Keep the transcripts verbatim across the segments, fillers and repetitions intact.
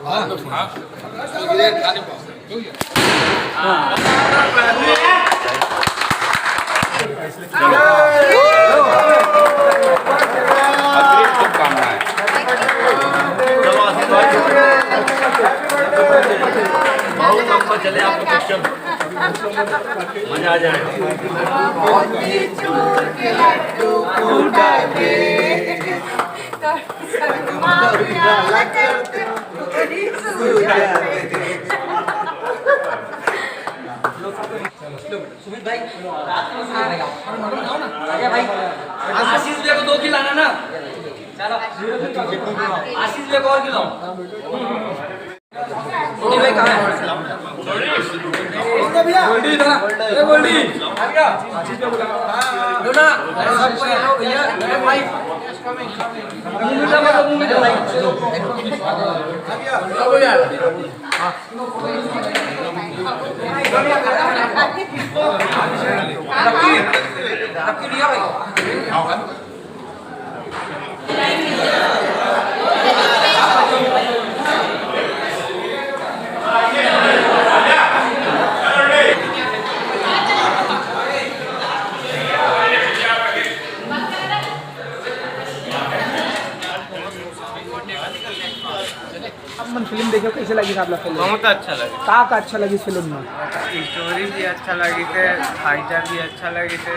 अग्रिम शुभकामनाएं। चलो, आशीष भाई। बहुत लंबा चले आपका पिक्चर। मजा आ जाए। सुमित भाई, अरे भाई, आशीष भैया को दो किलो लाना ना। चलो, आशीष भैया को और किलो। गोल्डी भाई कहाँ है? गोल्डी इधर आ। ए, गोल्डी। लो ना, अरे सबको ये लो भैया, अरे भाई। मुंह मीठा मत लो, मुंह मीठा। लो यार। रखी, रखी लिया भाई। आप मन फिल्म देखे, कैसे लगी आप लोग फिल्म? बहुत अच्छा लगा। का का अच्छा लगी फिल्म में? स्टोरी भी अच्छा लगी थे, फाइटर भी अच्छा लगी थे,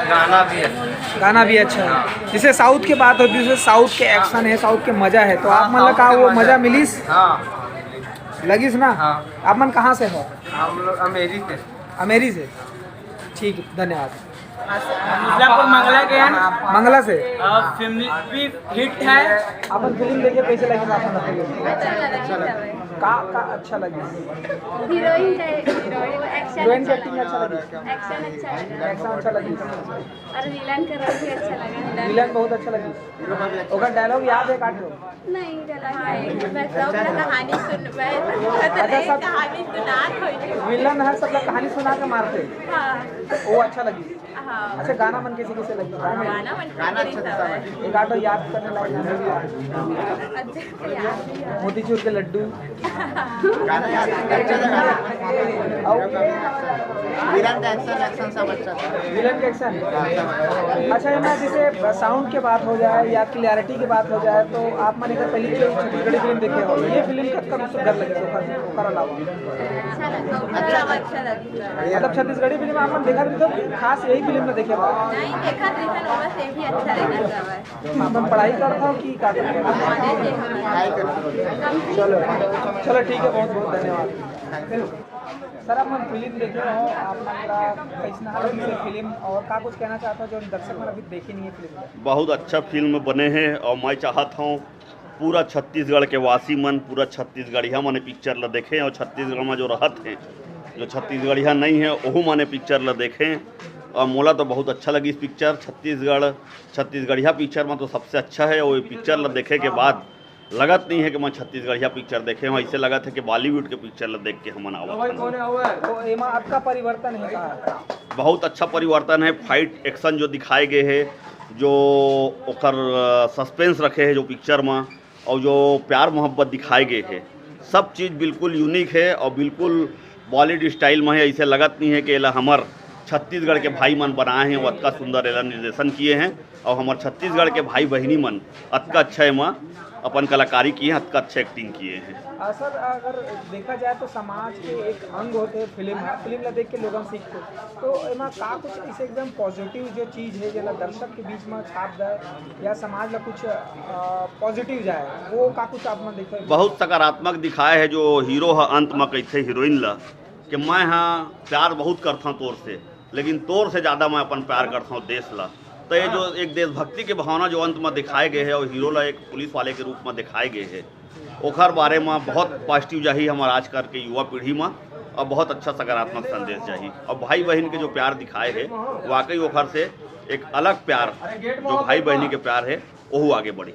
गाना भी अच्छा। गाना भी अच्छा है। हाँ। जैसे साउथ के बात होती है, जैसे साउथ के एक्शन है, साउथ के मजा है, तो हाँ, आप मन ला साउथ का के वो मजा मजा है। मिलिस? हाँ। लगिस ना? हाँ। आप मन कहाँ से हो? हम लोग अमेरी से। अमेरी से। ठीक, धन्यवाद। मिर्जापुर मंगला के हैं। मंगला से। और फिल्म भी हिट है। अपन फिल्म देखे, कैसे लगी आपको फिल्म? अच्छा लगा, अच्छा लगा। का का अच्छा लगी? हीरोइन का, हीरोइन एक्शन हीरोइन की अच्छा एक्टिंग लगा। अच्छा लगी? एक्शन अच्छा लगा। एक्शन अच्छा लगी। और विलन का रोल भी अच्छा लगा। विलन बहुत अच्छा लगी। ओकर डायलॉग याद है काटो? नहीं, चला है। मैं सब ना कहानी सुन, मैं अच्छा, नहीं, सब कहानी सुना थोड़ी। विलन है, सब लोग कहानी सुना के मारते। हाँ। वो अच्छा लगी। हाँ। अच्छा, गाना मन कैसे कैसे लगी? गाना मन गाना अच्छा था। एक आध याद करने लायक। अच्छा, याद नहीं आ रहा। मोतीचूर के लड्डू। गाना याद है, अच्छा था गाना। और विलन का एक्शन, एक्शन सब अच्छा था। विलन का एक्शन। अच्छा, एमा जैसे साउंड के बात हो जाए या क्लियरिटी की बात हो जाए, तो आप मन एकर पहली जो छत्तीसगढ़ी फिल्म देखे हो, ये फिल्म कतका सुंदर लगे, ओकर, ओकर अलावा? अच्छा लगा, अच्छा लगा। मतलब छत्तीसगढ़ी फिल्म आप मन देखा भी तो खास यही फिल्म में देखे हो? नहीं, देखा, देखा, बस ये भी अच्छा लगा सब है। आप मन पढ़ाई करत हो कि का करत हो? कॉलेज है हमारा। चलो, चलो ठीक है, बहुत बहुत धन्यवाद। सर, आप मन फिल्म देखे हो, आप मन ला कैसना लगिस फिल्म और का कुछ कहना चाहत हो जो दर्शक मन अभी देखे नहीं है फिल्म? बहुत अच्छा फिल्म बने हे और मैं चाहत हूँ पूरा छत्तीसगढ़ के वासी मन, पूरा छत्तीसगढ़िया मन पिक्चर ला देखें और छत्तीसगढ़ में जो रहत हैं, जो छत्तीसगढ़िया नहीं है, ओहू मन पिक्चर ला देखें। और मोला तो बहुत अच्छा लगिस पिक्चर। छत्तीसगढ़, छत्तीसगढ़िया पिक्चर में तो सबसे अच्छा है। वो पिक्चर ला देखे के बाद लगत नहीं है कि मैं छत्तीसगढ़िया पिक्चर देखे हूँ, ऐसे लगत है कि बॉलीवुड के पिक्चर ला देख के हमन आवत हन। तो एमा आपका परिवर्तन है का? बहुत अच्छा परिवर्तन है। फाइट एक्शन जो दिखाए गए है, जो ओकर सस्पेंस रखे है जो पिक्चर में, और जो प्यार मोहब्बत दिखाए गए है, सब चीज़ बिल्कुल यूनिक है और बिल्कुल बॉलीवुड स्टाइल में है। ऐसे लगत नहीं है कि एला हमर छत्तीसगढ़ के भाई मन बनाए हैं, वो अतका सुंदर एला निर्देशन किए हैं। और हमर छत्तीसगढ़ के भाई बहिनी मन अतका अच्छा एमा अपन कलाकारी किए हैं, अतका अच्छा एक्टिंग किए हैं। आ, सर, अगर देखा जाए तो समाज के एक अंग होते हैं फिल्म, फिल्म ला देख के लोग सीखते, तो एमा का कुछ ऐसे एकदम पॉजिटिव जो चीज़ है, जेला दर्शक के बीच में छाप जाए या समाज ला कुछ, आ, पॉजिटिव जाए, वो का कुछ आप मन देखे? बहुत सकारात्मक दिखाए है। जो हीरो ह अंत में कहते हीरोइन ला कि मैं हाँ प्यार बहुत करता तोर से, लेकिन तोर से ज़्यादा मैं अपन प्यार करता हूँ देश ला। तो ये जो एक देशभक्ति के भावना जो अंत में दिखाए गए है और हीरो ला एक पुलिस वाले के रूप में दिखाए गए है, ओखर बारे में बहुत पॉजिटिव जाही हमार आजकल के युवा पीढ़ी में और बहुत अच्छा सकारात्मक संदेश जाही। और भाई बहन के जो प्यार दिखाए है, वाकई ओखर से एक अलग प्यार, जो भाई बहनी के प्यार है, ओहू आगे बढ़ी।